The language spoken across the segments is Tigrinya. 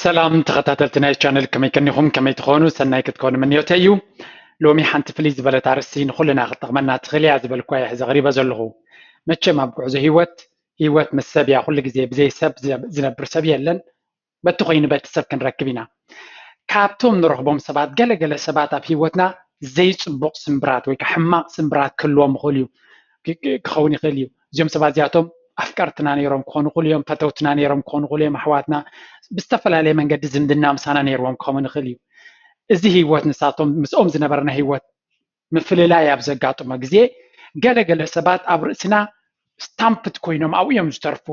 ሰላም ተኸታተልቲ ናይ ቻነል፣ ከመይ ቀኒኹም? ከመይ ትኾኑ? ሰናይ ክትኮኑ ምንዮተይ እዩ። ሎሚ ሓንቲ ፍልይ ዝበለት ኣርእስቲ ንኹልና ክትጠቕመና ትኽእል እያ ዝበልኩ እየ ሕዚ ኣቕሪበ ዘለኹ። መቸም ኣብ ጉዕዞ ህይወት፣ ህይወት ምስ ሰብ እያ። ኩሉ ግዜ ብዘይ ሰብ ዝነብር ሰብ የለን። በቲ ኮይኑ በቲ ሰብ ክንረክብ ኢና። ካብቶም ንረኽቦም ሰባት፣ ገለገለ ሰባት ኣብ ህይወትና ዘይፅቡቕ ስምብራት ወይ ከዓ ሕማቕ ስምብራት ክህልዎም ይኽእል እዩ፣ ክኸውን ይኽእል እዩ። እዚኦም ሰባት እዚኣቶም ኣፍቀርትና ነይሮም ክኾኑ ይኽእሉ እዮም፣ ፈተውትና ነይሮም ክኾኑ ይኽእሉ እዮም፣ ኣሕዋትና ብዝተፈላለየ መንገዲ ዝምድና ምሳና ነይርዎም ክኸውን ይኽእል እዩ። እዚ ህይወት ንሳቶም ምስኦም ዝነበረና ህይወት ምፍልላይ ኣብ ዘጋጥሞ ግዜ ገለገለ ሰባት ኣብ ርእስና ስታምፕት ኮይኖም ኣብኡ እዮም ዝተርፉ።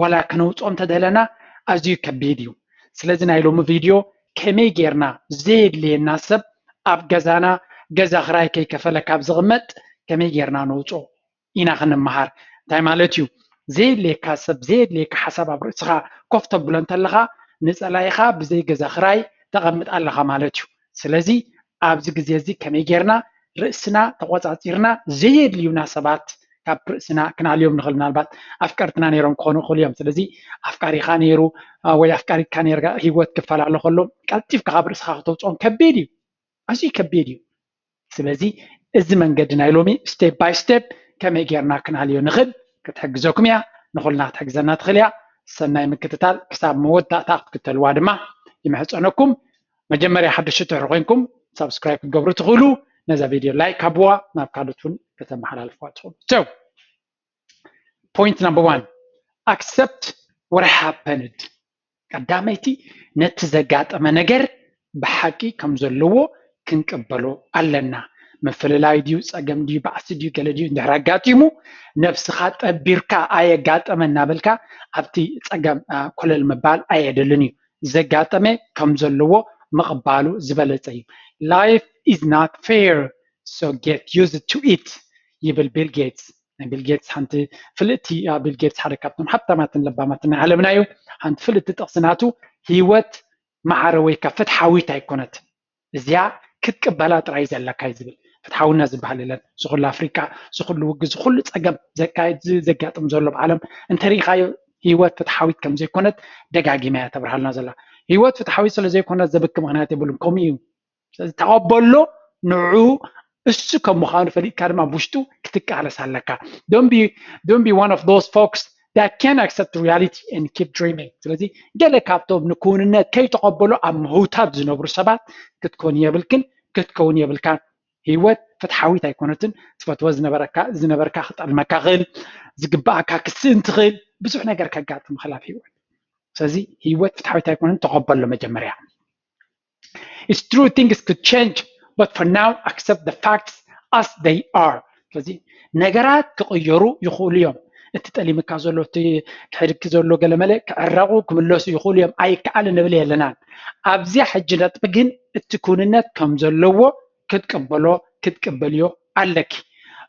ዋላ ክነውፅኦም ተደለና ኣዝዩ ከቢድ እዩ። ስለዚ ናይ ሎሚ ቪድዮ ከመይ ጌርና ዘየድልየና ሰብ ኣብ ገዛና፣ ገዛ ክራይ ከይከፈለ ካብ ዝቕመጥ ከመይ ጌርና ነውፅኦ ኢና ክንመሃር። እንታይ ማለት እዩ? ዘየድልየካ ሰብ፣ ዘየድልየካ ሓሳብ ኣብ ርእስኻ ኮፍ ተብሎ እንተለኻ ንፀላኢኻ ብዘይ ገዛ ክራይ ተቐምጥ ኣለኻ ማለት እዩ። ስለዚ ኣብዚ ግዜ እዚ ከመይ ጌርና ርእስና ተቆፃፂርና ዘየድልዩና ሰባት ካብ ርእስና ክናልዮም ንኽእል። ምናልባት ኣፍቀርትና ነይሮም ክኾኑ ይኽእሉ እዮም። ስለዚ ኣፍቃሪኻ ነይሩ ወይ ኣፍቃሪትካ ነይርካ፣ ህይወት ክፈላለ ከሎ ቀልጢፍካ ካብ ርእስኻ ክተውፅኦም ከቢድ እዩ፣ ኣዝዩ ከቢድ እዩ። ስለዚ እዚ መንገዲ ናይ ሎሚ ስቴፕ ባይ ስቴፕ ከመይ ጌርና ክናልዮ ንኽእል ክትሕግዘኩም እያ። ንኹልና ክትሕግዘና ትኽእል እያ። ሰናይ ምክትታል ክሳብ መወዳእታ ክትከተልዋ ድማ ይምሕፀነኩም። መጀመርያ ሓደሽቲ እንድሕር ኮይንኩም ሳብስክራይብ ክትገብሩ ትኽእሉ፣ ነዛ ቪድዮ ላይክ ሃብዋ፣ ናብ ካልኦት እውን ከተመሓላልፍዋ ትኽእሉ። So point number one, accept what happened. ቀዳመይቲ ነቲ ዘጋጠመ ነገር ብሓቂ ከም ዘለዎ ክንቅበሎ ኣለና። ምፍልላይ ድዩ፣ ፀገም ድዩ፣ ባእሲ ድዩ፣ ገለ ድዩ እንድሕር ኣጋጢሙ ነብስኻ ጠቢርካ ኣየጋጠመ እናበልካ ኣብቲ ፀገም ኮለል ምባል ኣየድልን እዩ። ዘጋጠመ ከም ዘለዎ ምቕባሉ ዝበለፀ እዩ። Life is not fair, so get used to it ይብል ቢል ጌትስ። ናይ ቢል ጌትስ ሓንቲ ፍልጥቲ፣ ቢል ጌትስ ሓደ ካብቶም ሃብታማትን ለባማትን ናይ ዓለምና እዩ። ሓንቲ ፍልጥቲ ጥቕሲ ናቱ፣ ህይወት ማዕረ ወይ ከ ፍትሓዊት ኣይኮነትን፣ እዚኣ ክትቅበላ ጥራይ ዘለካ እዩ ዝብል። ፍትሓውነት ዝበሃል የለን። ዝኹሉ ኣፍሪቃ፣ ዝኹሉ ውግእ፣ ዝኹሉ ፀገም ዘጋጥም ዘሎ ብዓለም እንተሪኢኻዮ ህይወት ፍትሓዊት ከም ዘይኮነት ደጋጊማ እያ ተብርሃልና ዘላ። ህይወት ፍትሓዊት ስለ ዘይኮነት ዘብኪ ምኽንያት የብሉን። ከምኡ እዩ። ስለዚ ተቐበሎ፣ ንዑ እሱ ከም ምዃኑ ፈሊጥካ ድማ ኣብ ውሽጡ ክትቃለስ ኣለካ። Don't be, don't be one of those folks that can't accept reality and keep dreaming. ስለዚ ገለ ካብቶም ንክውንነት ከይተቐበሉ ኣብ ምህውታት ዝነብሩ ሰባት ክትኮን የብልክን ክትከውን የብልካን። ህይወት ፍትሓዊት ኣይኮነትን። ትፈትዎ ዝነበረካ ዝነበርካ ክጠልመካ ክእል፣ ዝግባኣካ ክስእን ትኽእል፣ ብዙሕ ነገር ከጋጥም ክእል ኣብ ህይወት። ስለዚ ህይወት ፍትሓዊት ኣይኮነትን፣ ተቐበሎ መጀመርያ። It's true things could change, but for now accept the facts as they are. ስለዚ ነገራት ክቕየሩ ይኽእሉ እዮም። እቲ ጠሊምካ ዘሎ፣ እቲ ክሕድኪ ዘሎ ገለመለ ክዕረቑ ክምለሱ ይኽእሉ እዮም። ኣይከኣልን ንብል የለናን። ኣብዚያ ሕጂ ነጥቢ ግን እቲ ኩንነት ከም ዘለዎ ክትቅበሎ ክትቅበልዮ ኣለኪ።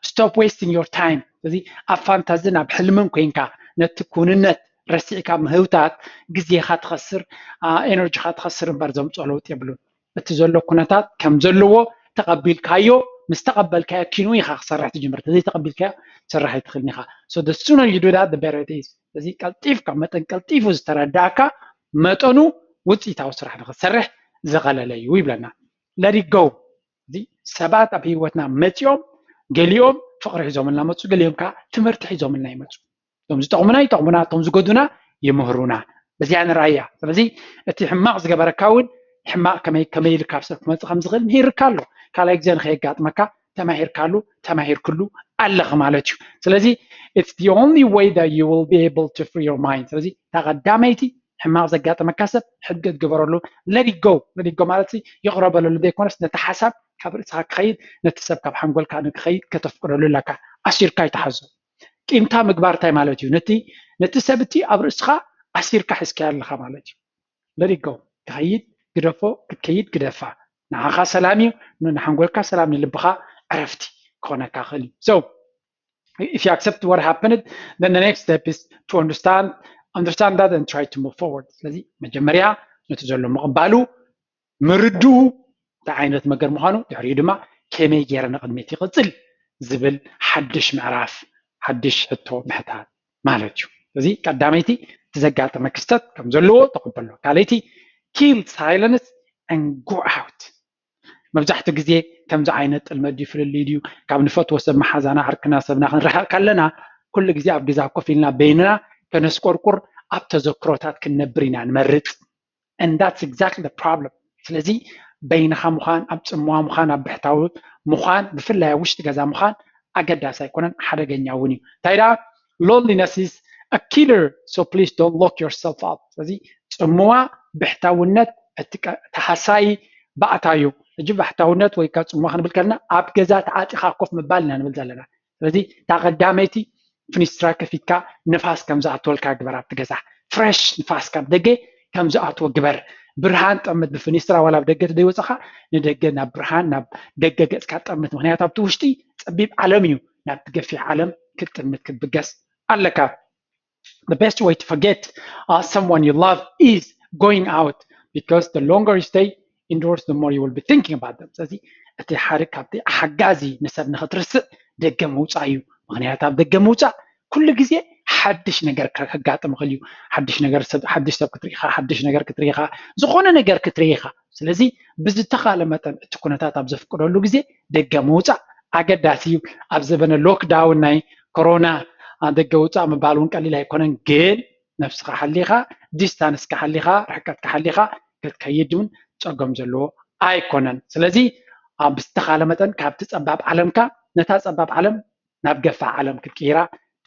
Stop wasting your time። ስለዚ ኣብ ፋንታዝን ኣብ ሕልምን ኮይንካ ነቲ ኩንነት ረሲዕካ ምህውታት ግዜኻ ትኸስር፣ ኤነርጂኻ ትኸስር እምበር ዘምፅኦ ለውጢ የብሉን። እቲ ዘሎ ኩነታት ከም ዘለዎ ተቐቢልካዮ፣ ምስ ተቐበልካዮ ኪኑ ኢኻ ክሰርሕ ትጅምር። ተዘይተቐቢልካዮ ትሰርሕ ኣይትኽእልን ኢኻ። So the sooner you do that, the better it is። ስለዚ ቀልጢፍካ፣ መጠን ቀልጢፉ ዝተረዳእካ መጠኑ ውፅኢታዊ ስራሕ ንኽትሰርሕ ዝቐለለ እዩ ይብለና። Let it go። እዚ ሰባት ኣብ ህይወትና መፂኦም፣ ገሊኦም ፍቕሪ ሒዞምልና መፁ፣ ገሊኦም ከዓ ትምህርቲ ሒዞምልና ይመፁ። እቶም ዝጠቕሙና ይጠቕሙና፣ እቶም ዝጎዱና ይምህሩና። በዚኣ ንርኣያ። ስለዚ እቲ ሕማቕ ዝገበረካ እውን ሕማቕ ከመይ ከመይ ኢሉ ካብ ሰብ ክመፅእ ከም ዝኽእል ምሂርካ ኣሎ። ካልኣይ ግዜ ንኸየጋጥመካ ተማሂርካሉ ተማሂርክሉ ኣለኺ ማለት እዩ። ስለዚ it's the only way that you will be able to free your mind። ስለዚ እታ ቀዳመይቲ ሕማቕ ዘጋጠመካ ሰብ ሕድገት ግበረሉ። Let it go። Let it go ማለት ይቕረ በለሉ ዘይኮነስ ነቲ ሓሳብ ካብ ርእስኻ ክኸይድ፣ ነቲ ሰብ ካብ ሓንጎልካ ንክኸይድ ከተፍቅደሉ ኣለካ። ኣሲርካ ኣይትሓዞ። ቂምታ ምግባር እንታይ ማለት እዩ? ነቲ ነቲ ሰብ እቲ ኣብ ርእስኻ ኣሲርካ ሒዝካዮ ኣለኻ ማለት እዩ። Let it go። ክኸይድ ግደፎ፣ ክትከይድ ግደፋ። ንዓኻ ሰላም እዩ፣ ንሓንጎልካ ሰላም፣ ንልብኻ ዕረፍቲ ክኾነካ ክእል እዩ። So if you accept what happened, then the next step is to understand, understand that and try to move forward። ስለዚ መጀመርያ ነቲ ዘሎ ምቕባሉ፣ ምርድኡ እንታይ ዓይነት ነገር ምዃኑ፣ ድሕሪኡ ድማ ከመይ ገይረ ንቕድሚት ይቕፅል ዝብል ሓድሽ ምዕራፍ፣ ሓድሽ ሕቶ ምሕታት ማለት እዩ። እዚ ቀዳመይቲ እቲ ዘጋጠመ ክስተት ከም ዘለዎ ተቐበሎ። ካልኣይቲ kill silence and go out. መብዛሕትኡ ግዜ ከምዚ ዓይነት ጥልመት ድዩ ፍልልይ ድዩ ካብ ንፈትዎ ሰብ መሓዛና ዓርክና ሰብና ክንርሕቕ ከለና ኩሉ ግዜ ኣብ ገዛ ኮፍ ኢልና በይንና ከነስቆርቁር ኣብ ተዘክሮታት ክንነብር ኢና ንመርፅ። And that's exactly the problem። ስለዚ በይንኻ ምዃን ኣብ ፅምዋ ምዃን ኣብ ብሕታዊ ምዃን ብፍላይ ኣብ ውሽጢ ገዛ ምዃን ኣገዳሲ ኣይኮነን፣ ሓደገኛ እውን እዩ። እንታይ ደኣ loneliness is a killer, so please don't lock yourself up። ስለዚ ፅምዋ ብሕታውነት እቲ ተሃሳይ ባእታ እዩ። ሕጂ ብሕታውነት ወይ ካብ ፅምዋ ክንብል ከለና ኣብ ገዛ ተዓፂኻ ኮፍ ምባል ኢና ንብል ዘለና። ስለዚ እታ ቀዳመይቲ ፍኒስትራ ከፊትካ ንፋስ ከም ዝኣትወልካ ግበር። ኣብቲ ገዛ ፍሬሽ ንፋስ ካብ ደገ ከም ዝኣትዎ ግበር። ብርሃን ጠምት ብፍኒስትራ ዋላ ኣብ ደገ ተደይወፅኻ ንደገ ናብ ብርሃን ናብ ደገ ገፅካ ጠምት። ምክንያቱ ኣብቲ ውሽጢ ፀቢብ ዓለም እዩ። ናብቲ ገፊሕ ዓለም ክትጥምት ክትብገስ ኣለካ። The best way to forget uh, someone you love is going out because the longer you stay indoors, the more you will be thinking about them. ስለዚ እቲ ሓደ ካብቲ ሓጋዚ ንሰብ ንክትርስእ ደገ ምውፃእ እዩ። ምክንያቱ ኣብ ደገ ምውፃእ ኩሉ ግዜ ሓድሽ ነገር ከጋጥም ይኽእል እዩ። ሓድሽ ነገር ሰብ ሓድሽ ሰብ ክትርኢ ኢኻ፣ ሓድሽ ነገር ክትርኢ ኢኻ፣ ዝኾነ ነገር ክትርኢ ኢኻ። ስለዚ ብዝተኻለ መጠን እቲ ኩነታት ኣብ ዘፍቅደሉ ግዜ ደገ ምውፃእ ኣገዳሲ እዩ። ኣብ ዘበነ ሎክዳውን ናይ ኮሮና ደገ ውፃእ ምባል እውን ቀሊል ኣይኮነን። ግን ነብስኻ ሓሊኻ፣ ዲስታንስካ ሓሊኻ፣ ርሕቀትካ ሓሊኻ ክትከይድ እውን ፀገም ዘለዎ ኣይኮነን። ስለዚ ብዝተኻለ መጠን ካብቲ ፀባብ ዓለምካ ነታ ፀባብ ዓለም ናብ ገፋሕ ዓለም ክትቅይራ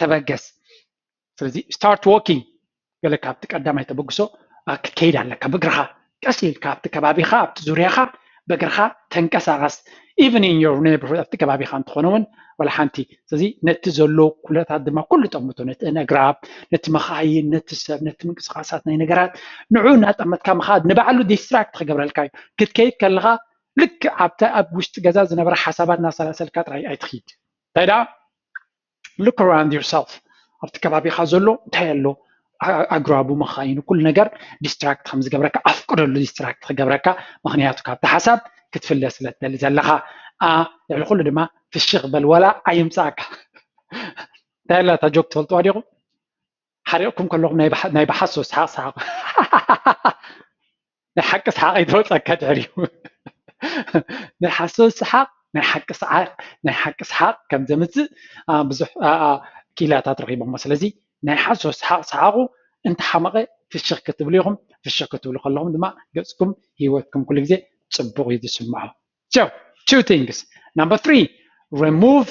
ተበገስ። ስለዚ start walking፣ ገለ ካብቲ ቀዳማይ ተበግሶ ክትከይድ ኣለካ። ብእግርኻ ቀስ ኢልካ ኣብቲ ከባቢኻ ኣብቲ ዙርያኻ በእግርኻ ተንቀሳቐስ። Even in your neighborhood፣ ኣብቲ ከባቢኻ እንተኾነ እውን ወላ ሓንቲ። ስለዚ ነቲ ዘሎ ኩነታት ድማ ኩሉ ጠምቶ፣ ነቲ ነግራብ፣ ነቲ መኻይን፣ ነቲ ሰብ፣ ነቲ ምንቅስቃሳት ናይ ነገራት ንዑ እናጠመትካ ምኻድ ንባዕሉ ዲስትራክት ክገብረልካ እዩ። ክትከይድ ከለኻ ልክ ኣብታ ኣብ ውሽጢ ገዛ ዝነበረ ሓሳባት እናሰላሰልካ ጥራይ ኣይትኺድ። እንታይ ደኣ look around yourself፣ ኣብቲ ከባቢኻ ዘሎ እንታይ ኣሎ፣ ኣግራቡ፣ መኻይኑ፣ ኩሉ ነገር ዲስትራክት ከም ዝገብረካ ኣፍቅደሉ፣ ዲስትራክት ክገብረካ። ምክንያቱ ካብቲ ሓሳብ ክትፍለ ስለ ትደሊ ዘለኻ። ልዕሊ ኩሉ ድማ ፍሽኽ በል፣ ወላ ኣይምፃእካ። እንታይ ኣላ እታ ጆክ ትፈልጥዋ ዲኹም? ሓሪቕኩም ከለኹም ናይ ብሓሶ ሰሓቕ ሰሓቑ። ናይ ሓቂ ሰሓቕ ይትወፀካ ድሕሪኡ። ናይ ሓሶት ሰሓቕ ናይ ሓቂ ሰሓቕ ናይ ሓቂ ሰሓቕ ከም ዘምፅእ ብዙሕ ኪላታት ረኺቦሞ። ስለዚ ናይ ሓሶት ሰሓቕ ሰሓቑ እንተሓመቐ ፍሽኽ ክትብሉ ኢኹም። ፍሽኽ ክትብሉ ከለኹም ድማ ገፅኩም፣ ህይወትኩም ኩሉ ግዜ ፅቡቕ እዩ ዝስምዖ። So, two things. Number three, remove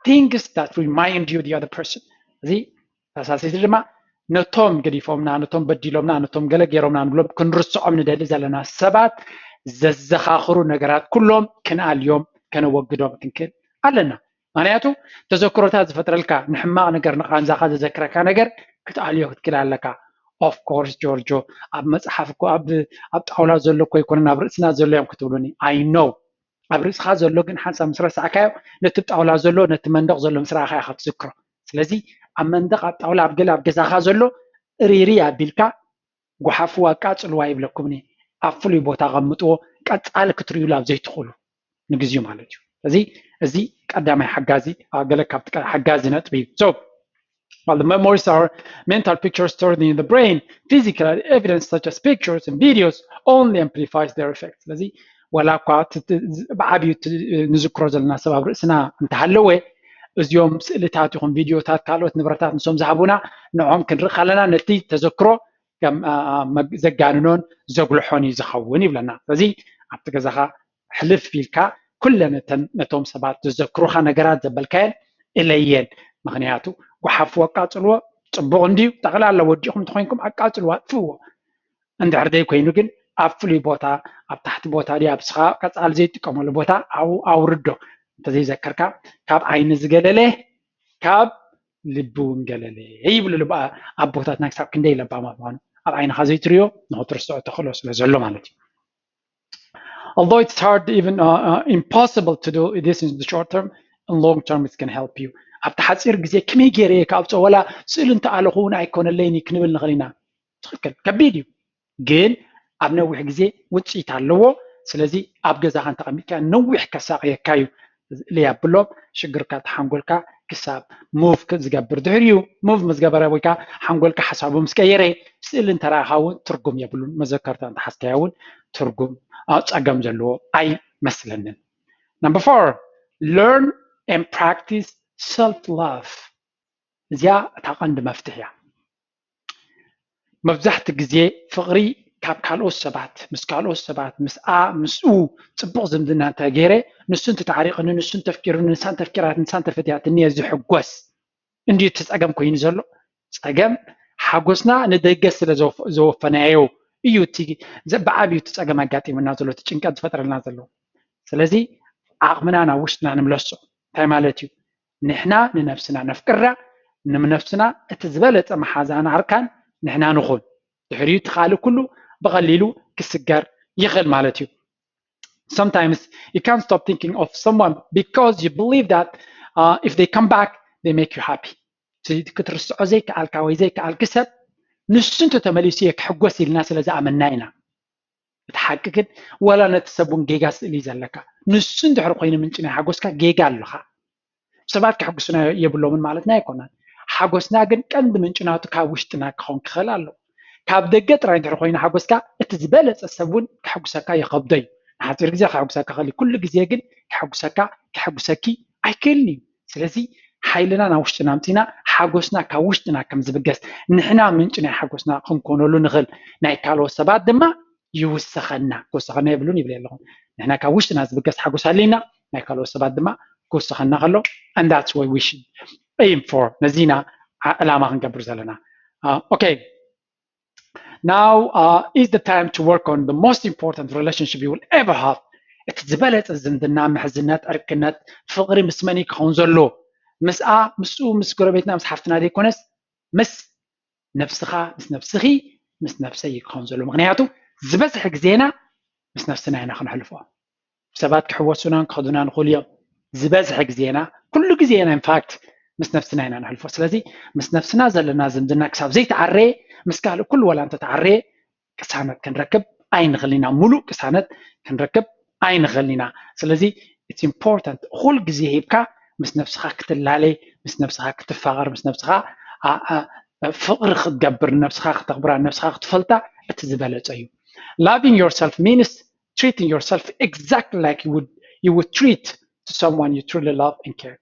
things that remind you the other person. እዚ ተሳሲቲ ድማ ነቶም ገዲፎምና፣ ነቶም በዲሎምና፣ ነቶም ገለ ገይሮምና ንብሎም ክንርስዖም ንደሊ ዘለና ሰባት ዘዘኻኽሩ ነገራት ኩሎም ክንኣልዮም ከነወግዶም ክንክእል ኣለና። ምክንያቱ ተዘክሮታት ዝፈጥረልካ ንሕማቕ ነገር ንቓንዛኻ ዘዘክረካ ነገር ክትኣልዮ ክትክእል ኣለካ። Of course ጆርጆ፣ ኣብ መፅሓፍ እኮ ኣብ ጣውላ ዘሎ እኮ ኣይኮነን ኣብ ርእስና ዘሎ እዮም ክትብሉኒ። I know ኣብ ርእስኻ ዘሎ ግን ሓንሳብ ምስ ረሳዕካዮ ነቲ ጣውላ ዘሎ ነቲ መንደቕ ዘሎ ምስ ረኣኻ ኢኻ ትዝክሮ። ስለዚ ኣብ መንደቕ ኣብ ጣውላ ኣብ ገለ ኣብ ገዛኻ ዘሎ እሪሪ ኣቢልካ ጓሓፍዋ ኣቃፅልዋ ይብለኩምኒ። ኣብ ፍሉይ ቦታ ኣቐምጥዎ፣ ቀፃሊ ክትርእዩሉ ኣብ ዘይትኽእሉ ንግዚኡ ማለት እዩ። እዚ እዚ ቀዳማይ ሓጋዚ ገለ ካብቲ ሓጋዚ ነጥቢ እዩ። So while the memories are mental pictures stored in the brain, physical evidence such as pictures and videos only amplifies their effect. ስለዚ ዋላ እኳ ብዓብዩ ንዝክሮ ዘለና ሰብ ኣብ ርእስና እንተሃለወ እዚኦም ስእልታት ይኹን ቪድዮታት ካልኦት ንብረታት ንሶም ዝሃቡና ንዖም ክንርኢ ከለና ነቲ ተዘክሮ ዘጋንኖን ዘጉልሖን እዩ ዝኸውን ይብለና። ስለዚ ኣብቲ ገዛኻ ሕልፍ ኢልካ ኩለ ነቶም ሰባት ዘዘክሩኻ ነገራት ዘበልካየን እለየን። ምክንያቱ ጓሓፍዎ ኣቃፅልዎ ፅቡቕ እንድዩ። ጠቕላላ ወዲኹም እንተኮይንኩም ኣቃፅልዎ ኣጥፍእዎ። እንድሕር ዘይኮይኑ ግን ኣብ ፍሉይ ቦታ ኣብ ታሕቲ ቦታ ድዩ ኣብ ስኻ ቀፃሊ ዘይጥቀመሉ ቦታ ኣብኡ ኣውርዶ። እንተዘይዘከርካ ካብ ዓይኒ ዝገለለ ካብ ልቢ እውን ገለለ ይብሉ ኣቦታትና። ክሳብ ክንደይ ለባማት ምኳኑ ኣብ ዓይንኻ ዘይትሪኦ ንክትርስዖ ተኽእሎ ስለ ዘሎ ማለት እዩ። Although it's hard, even uh, uh, impossible to do this in the short term, in long term it can help you. ኣብቲ ሓፂር ግዜ ከመይ ገይረ እየ ክኣብፆ? ወላ ስእሊ እንተኣለኹ እውን ኣይኮነለይን እዩ ክንብል ንኽእል ኢና። ትኽክል፣ ከቢድ እዩ፣ ግን ኣብ ነዊሕ ግዜ ውፅኢት ኣለዎ። ስለዚ ኣብ ገዛኻ እንተቐሚጥካ ነዊሕ ከሳቕየካ እዩ። እለይ ኣብሎም ሽግርካ ተሓንጎልካ ክሳብ move ዝገብር ድሕሪኡ move ምስ ገበረ ወይ ከዓ ሓንጎልካ ሓሳቡ ምስ ቀየረ ስእሊ እንተረኣኻ እውን ትርጉም የብሉን። መዘከርታ እንተሓዝካዮ እውን ትርጉም ፀገም ዘለዎ ኣይመስለንን። Number four, learn and practice self love. እዚኣ እታ ቀንዲ መፍትሕ እያ። መብዛሕቲ ግዜ ፍቕሪ ካብ ካልኦት ሰባት ምስ ካልኦት ሰባት ምስኣ ምስኡ ፅቡቕ ዝምድና እንተገይረ ንሱ እንተተዓሪቕኒ ንሱ እንተፍቂሩኒ ንሳ እንተፍቂራት ንሳ እንተፈትያትኒ እየ ዝሕጎስ እንድዩ እቲ ፀገም ኮይኑ ዘሎ። ፀገም ሓጎስና ንደገ ስለ ዘወፈናዮ እዩ እቲ ብዓብዩ እቲ ፀገም ኣጋጢሙና ዘሎ እቲ ጭንቀት ዝፈጥረልና ዘሎ። ስለዚ ዓቕምና ናብ ውሽጥና ንምለሶ እንታይ ማለት እዩ? ንሕና ንነብስና ነፍቅራ፣ ንነብስና እቲ ዝበለፀ መሓዛን ዓርካን ንሕና ንኹን። ድሕሪኡ እቲ ካልእ ኩሉ ብቐሊሉ ክስገር ይኽእል ማለት እዩ። Sometimes you can't stop thinking of someone because you believe that uh, if they come back, they make you happy. ክትርስዖ ዘይከኣልካ ወይ ዘይከኣልኪ ሰብ ንሱ እንተተመሊሱ እየ ክሕጎስ ኢልና ስለ ዝኣመና ኢና። እቲ ሓቂ ግን ዋላ ነቲ ሰብ እውን ጌጋ ስእሊ እዩ ዘለካ። ንሱ እንድሕር ኮይኑ ምንጪ ናይ ሓጎስካ ጌጋ ኣለኻ። ሰባት ከሕጉሱና የብሎምን ማለትና ኣይኮነን። ሓጎስና ግን ቀንዲ ምንጭ ናቱ ካብ ውሽጥና ክኸውን ክኽእል ኣለዎ። ካብ ደገ ጥራይ እንድሕር ኮይኑ ሓጎስካ እቲ ዝበለፀ ሰብ እውን ከሕጉሰካ ይኸብዶ እዩ። ንሓፂር ግዜ ከሕጉሰካ ክእል ኩሉ ግዜ ግን ከሕጉሰካ ከሕጉሰኪ ኣይክእልን እዩ። ስለዚ ሓይልና ናብ ውሽጥና ኣምፂና ሓጎስና ካብ ውሽጥና ከም ዝብገስ ንሕና ምንጭ ናይ ሓጎስና ክንኮነሉ ንኽእል ናይ ካልኦት ሰባት ድማ ይውሰኸና ክውሰኸና የብሉን ይብል ኣለኹ። ንሕና ካብ ውሽጥና ዝብገስ ሓጎስ ኣሊና ናይ ካልኦት ሰባት ድማ ክውሰኸና ከሎ and that's what we should aim for ነዚና ዕላማ ክንገብር ዘለና። Okay, now uh, is the time to work on the most important relationship you will ever have. እቲ ዝበለፀ ዝምድና ምሕዝነት ዕርክነት ፍቕሪ ምስ መን ክኸውን ዘሎ? ምስኣ ምስኡ ምስ ጎረቤትና ምስ ሓፍትና ዘይኮነስ ምስ ነብስኻ ምስ ነብስኺ ምስ ነብሰይ ክኸውን ዘሎ። ምክንያቱ ዝበዝሐ ግዜና ምስ ነብስና ኢና ክንሕልፎ። ሰባት ክሕወሱናን ክኸዱና ንኽእሉ እዮም። ዝበዝሐ ግዜና ኩሉ ግዜና ኢንፋክት ምስ ነብስና ኢና ንሕልፎ። ስለዚ ምስ ነብስና ዘለና ዝምድና ክሳብ ዘይተዓረየ ምስ ካልእ ኩሉ ዋላ እንተተዓረየ ቅሳነት ክንረክብ ኣይንኽእል ኢና። ሙሉእ ቅሳነት ክንረክብ ኣይንኽእል ኢና። ስለዚ it's important ኩል ግዜ ሂብካ ምስ ነብስኻ ክትላለ ምስ ነብስኻ ክትፋቐር ምስ ነብስኻ ፍቕሪ ክትገብር ነብስኻ ክተኽብራ ነብስኻ ክትፈልጣ እቲ ዝበለፀ እዩ። Loving yourself means treating yourself exactly like you would, you would treat to someone you truly love and care.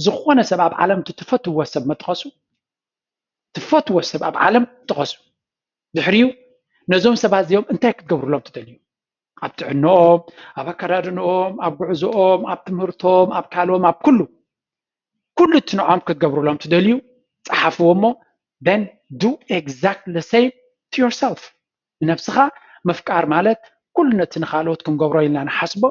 ዝኾነ ሰብ ኣብ ዓለም እቲ ትፈትዎ ሰብ መጥቐሱ ትፈትዎ ሰብ ኣብ ዓለም ጥቐሱ። ድሕሪኡ ነዞም ሰባት እዚኦም እንታይ ክትገብሩሎም ትደልዩ? ኣብ ጥዕንኦም ኣብ ኣከዳድንኦም ኣብ ጉዕዞኦም ኣብ ትምህርቶም ኣብ ካልኦም ኣብ ኩሉ ኩሉ እቲ ንዖም ክትገብሩሎም ትደልዩ ፀሓፍዎ እሞ then do exactly the same to yourself። ንነብስኻ ምፍቃር ማለት ኩሉ ነቲ ንኻልኦት ክንገብሮ ኢልና ንሓስቦ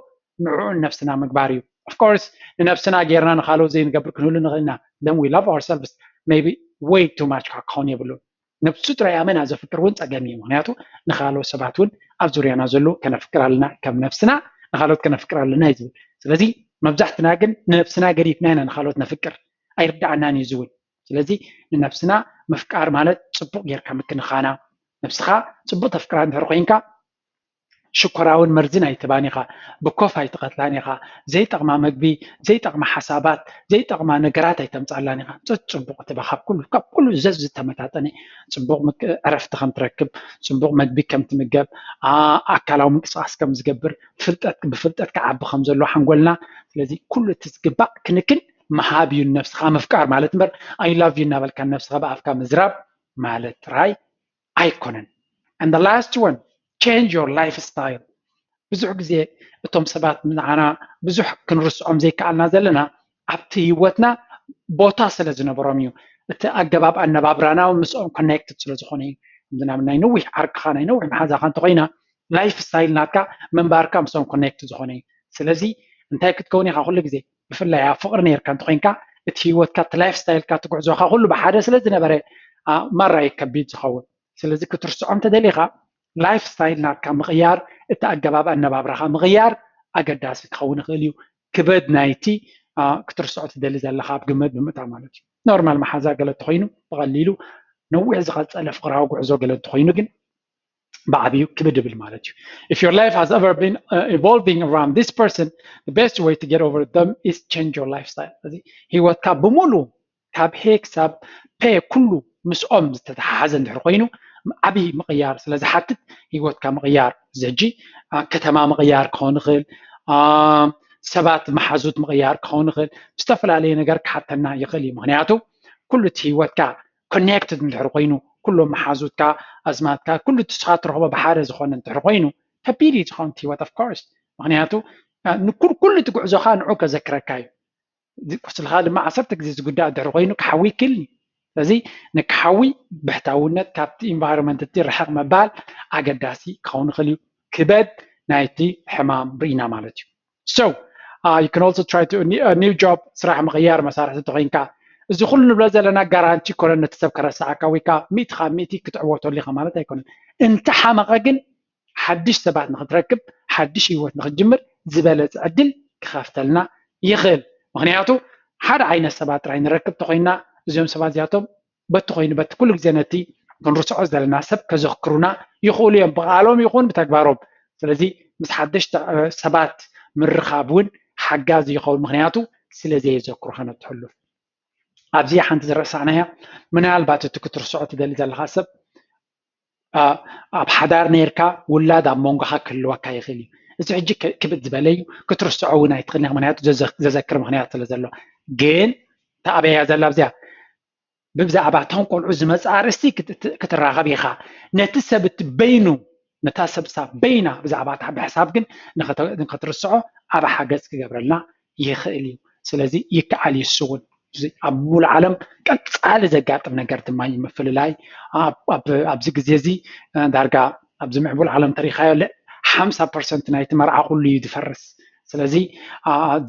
ንዕኡ ንነብስና ምግባር እዩ። Of course ንነብስና ጌርና ንኻልኦት ዘይንገብር ክንህሉ ንኽእል ኢና። Then we love ourselves maybe way too much ክኸውን የብሉን። ነብሱ ጥራይ ኣመና ዘፍቅር እውን ፀገም እዩ። ምክንያቱ ንካልኦት ሰባት እውን ኣብ ዙርያና ዘለዉ ከነፍቅር ኣለና፣ ከም ነብስና ንካልኦት ከነፍቅር ኣለና እዩ ዝብል። ስለዚ መብዛሕትና ግን ንነብስና ገዲፍና ኢና ንካልኦት ነፍቅር፣ ኣይርዳኣናን እዩ ዝብል። ስለዚ ንነብስና ምፍቃር ማለት ፅቡቅ ጌርካ ምክንኻና፣ ነብስኻ ፅቡቅ ተፍቅራ እንድሕር ኮይንካ ሽኮራውን መርዝን ኣይትባን ኢኻ፣ ብኮፍ ኣይትቐትላን ኢኻ፣ ዘይጠቕማ መግቢ፣ ዘይጠቕማ ሓሳባት፣ ዘይጠቕማ ነገራት ኣይተምፅኣላን ኢኻ። ፅቡቕ ትባ ካብ ኩሉ ካብ ኩሉ ዘዝ ዝተመጣጠነ ፅቡቕ ዕረፍቲ ከም ትረክብ፣ ፅቡቕ መግቢ ከም ትምገብ፣ ኣካላዊ ምንቅስቃስ ከም ዝገብር፣ ፍልጠት ብፍልጠት ክዓቢ ከም ዘሎ ሓንጎልና። ስለዚ ኩሉ እቲ ዝግባእ ክንክን ምሃብ እዩ፣ ንነብስኻ ምፍቃር ማለት እምበር I love you እናበልካ ንነብስኻ ብኣፍካ ምዝራብ ማለት ጥራይ ኣይኮነን። And the last one, change your lifestyle። ብዙሕ ግዜ እቶም ሰባት ንዓና ብዙሕ ክንርስዖም ዘይከኣልና ዘለና ኣብቲ ህይወትና ቦታ ስለ ዝነበሮም እዩ። እቲ ኣገባብ ኣነባብራና ምስኦም ኮኔክትድ ስለ ዝኾነ እዩ። ከምዚ ናብ ናይ ነዊሕ ዓርክኻ ናይ ነዊሕ መሓዛኻ እንተኮይና ላይፍ ስታይል ናትካ ምንባርካ ምስኦም ኮኔክት ዝኾነ እዩ። ስለዚ እንታይ ክትከውን ኢኻ ኩሉ ግዜ ብፍላይ ኣብ ፍቕሪ ነርካ እንተኮይንካ እቲ ህይወትካ እቲ ላይፍ ስታይልካ እቲ ጉዕዞኻ ኩሉ ብሓደ ስለ ዝነበረ ማራ እዩ ከቢድ ዝኸውን። ስለዚ ክትርስዖም ተደሊኻ ላይፍ ስታይል ናትካ ምቕያር እቲ ኣገባብ ኣነባብራኻ ምቕያር ኣገዳሲ ክኸውን ይኽእል እዩ። ክበድ ናይቲ ክትርስዖ ትደሊ ዘለኻ ኣብ ግምት ብምእታ ማለት እዩ። ኖርማል መሓዛ ገለ እንተኮይኑ ብቐሊሉ ነዊሕ ዝቐፀለ ፍቕራዊ ጉዕዞ ገለ እንተኮይኑ ግን ብዓብዩ ክብድ ይብል ማለት እዩ። If your life has ever been uh, evolving around this person, the best way to get over them is change your lifestyle። እዚ ህይወትካ ብምሉ ካብ ሄ ክሳብ ፔ ኩሉ ምስኦም ዝተተሓሓዘ እንድሕር ኮይኑ ዓብዪ ምቕያር ስለ ዝሓትት ህይወትካ ምቕያር ዘጂ ከተማ ምቕያር ክኸውን ይኽእል፣ ሰባት መሓዙት ምቕያር ክኸውን ይኽእል፣ ዝተፈላለየ ነገር ክሓተና ይኽእል እዩ። ምክንያቱ ኩሉ እቲ ህይወትካ ኮኔክትድ እንድሕር ኮይኑ ኩሎም መሓዙትካ ኣዝማትካ ኩሉ ትስኻ ትረኽቦ ብሓደ ዝኾነ እንድሕር ኮይኑ ከቢድ እዩ ዝኸውን ህይወት of course። ምክንያቱ ኩሉ እቲ ጉዕዞኻ ንዑ ከዘክረካ እዩ። ቁስልኻ ድማ ዓሰርተ ግዜ ዝጉዳእ ድሕሪ ኮይኑ ክሓዊ ይክእል እዩ። ስለዚ ንክሓዊ ብሕታውነት ካብቲ ኢንቫይሮንመንት እቲ ርሕቕ ምባል ኣገዳሲ ክኸውን ይኽእል እዩ። ክበድ ናይቲ ሕማም ርኢና ማለት እዩ። So uh, you can also try to a new job ስራሕ ምቕያር መሳርሒ ተኮይንካ እዚ ኩሉ ንብሎ ዘለና ጋራንቲ ኮነ ነቲ ሰብ ከረስዓካ ወይ ከዓ ሚእቲ ካብ ሚእቲ ክትዕወተሉ ኢኻ ማለት ኣይኮነን። እንተሓመቐ ግን ሓድሽ ሰባት ንክትረክብ ሓድሽ ህይወት ንክትጅምር ዝበለፀ ዕድል ክኸፍተልና ይኽእል። ምክንያቱ ሓደ ዓይነት ሰባት ጥራይ ንረክብ ተኮይና እዚኦም ሰባት እዚኣቶም በቲ ኮይኑ በቲ ኩሉ ግዜ ነቲ ክንርስዖ ዘለና ሰብ ከዘክሩና ይኽእሉ እዮም ብቃሎም ይኹን ብተግባሮም። ስለዚ ምስ ሓደሽቲ ሰባት ምርኻብ እውን ሓጋዚ ይኸውን ምክንያቱ ስለ ዘየዘክሩኻ ነቲ ሕሉፍ። ኣብዚ ሓንቲ ዝረሳዕናያ ምናልባት እቲ ክትርስዖ ትደሊ ዘለካ ሰብ ኣብ ሓዳር ነርካ ውላድ ኣብ መንጎካ ክህልወካ ይኽእል እዩ። እዚ ሕጂ ክብድ ዝበለ እዩ ክትርስዖ እውን ኣይትኽእል ምክንያቱ ዘዘክር ምክንያት ስለ ዘሎ። ግን ተኣበያ ዘላ ኣብዚኣ ብብዛዕባ እቶም ቆልዑ ዝመፅእ ኣርእስቲ ክትራኸብ ኢኻ። ነቲ ሰብ እቲ በይኑ ነታ ሰብሳ በይና ብዛዕባ እታ ብሕሳብ ግን ንክትርስዖ ኣብ ሓገዝ ክገብረልና ይኽእል እዩ። ስለዚ ይከዓል እዩ እሱ እውን ኣብ ሙሉ ዓለም ቀፃሊ ዘጋጥም ነገር ድማ እዩ። ምፍልላይ ኣብዚ ግዜ እዚ ዳርጋ ኣብዚ ምዕቡል ዓለም ተሪኻዮ ሓምሳ ፐርሰንት ናይቲ መርዓ ኩሉ እዩ ዝፈርስ። ስለዚ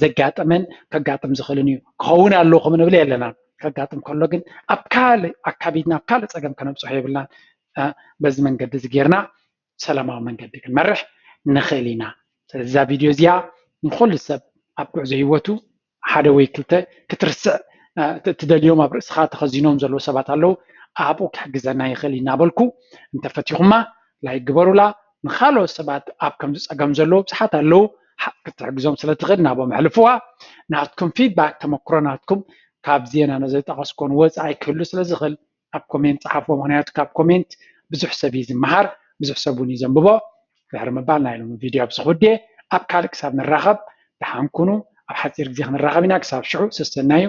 ዘጋጥምን ከጋጥም ዝኽእልን እዩ። ክኸውን ኣለዎ ከም ንብል የለና። ከጋጥም ከሎ ግን ኣብ ካልእ ኣካቢድና ኣብ ካልእ ፀገም ከነብፅሖ የብልናን። በዚ መንገዲ እዚ ጌርና ሰላማዊ መንገዲ ክንመርሕ ንኽእል ኢና። ስለዚ እዛ ቪድዮ እዚኣ ንኩሉ ሰብ ኣብ ጉዕዞ ህይወቱ ሓደ ወይ ክልተ ክትርስዕ ትደልዮም ኣብ ርእስኻ ተኸዚኖም ዘለዉ ሰባት ኣለዉ። ኣብኡ ክሕግዘና ይኽእል እናበልኩ እንተፈቲኹማ ላይክ ግበሩላ። ንካልኦት ሰባት ኣብ ከምዚ ፀገም ዘለዉ ብዙሓት ኣለዉ ክትሕግዞም ስለ ትኽእል ናቦም ኣሕልፍዋ። ናትኩም ፊድባክ ተመክሮ ናትኩም ካብ ዜና ነዘይጠቐስኮን ወፃኢ ክህሉ ስለ ዝኽእል ኣብ ኮሜንት ፀሓፍዎ። ምክንያቱ ካብ ኮሜንት ብዙሕ ሰብ እዩ ዝመሃር፣ ብዙሕ ሰብ እውን እዩ ዘንብቦ። ድሕሪ ምባል ናይ ሎሚ ቪድዮ ኣብዚ ክውድእ። ኣብ ካልእ ክሳብ ንራኸብ ደሓን ኩኑ። ኣብ ሓፂር ግዜ ክንራኸብ ኢና። ክሳብ ሽዑ ሰሰናዩ።